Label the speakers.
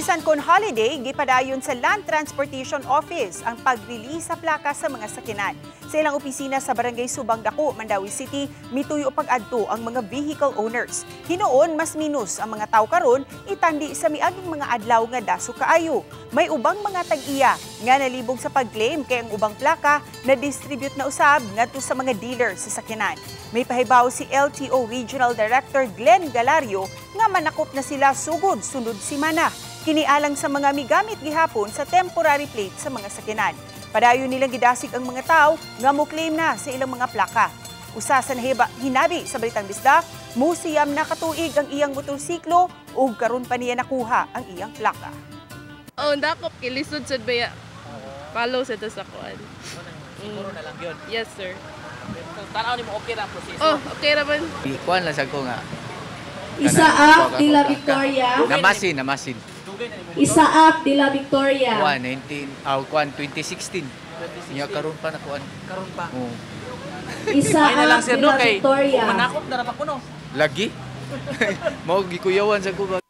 Speaker 1: Bisan kon holiday, gipadayon sa Land Transportation Office ang pag-release sa plaka sa mga sakyanan. Sa ilang opisina sa Barangay Subang Dako, Mandaue City, mituyo pag-adto ang mga vehicle owners. Hinuon mas minus ang mga tao karon itandi sa miaging mga adlaw nga daso kaayo. May ubang mga tag-iya nga nalibog sa pag-claim kay ang ubang plaka na distribute na usab ngadto sa mga dealer sa sakyanan. May pahibaw si LTO Regional Director Glenn Galario nga manakop na sila sugod sunod simana. Kinialang sa mga migamit gihapon sa temporary plate sa mga sakyanan. Padayon nilang gidasig ang mga tao nga mo-claim na sa ilang mga plaka. Usa sa nahiba, hinabi sa Balitang Bisdak, musiyam na katuig ang iyang motorsiklo ug karon pa niya nakuha ang iyang plaka.
Speaker 2: Oh, dakop kay lisod sad baya. Follow sa to sa kuan.
Speaker 3: Siguro na lang yun.
Speaker 2: Yes, sir.
Speaker 3: So, tanaw nimo, okay ra ang proseso?
Speaker 2: Oh, okay ra man.
Speaker 4: Kuan lang sa ko nga.
Speaker 5: Isaac de la Victoria.
Speaker 4: Namasin, namasin.
Speaker 3: Dugay na nimo.
Speaker 5: Isaac de la Victoria.
Speaker 4: Kuan 19, aw kuan 2016. Nya karon pa na kuan.
Speaker 3: Karon pa.
Speaker 4: Oo.
Speaker 3: Ay na lang
Speaker 5: Isaac
Speaker 3: sir
Speaker 5: de
Speaker 3: no
Speaker 5: la
Speaker 3: kay
Speaker 5: Victoria.
Speaker 3: manakop na ra pa kuno.
Speaker 4: Lagi. Mao gikuyawan sa ko ba.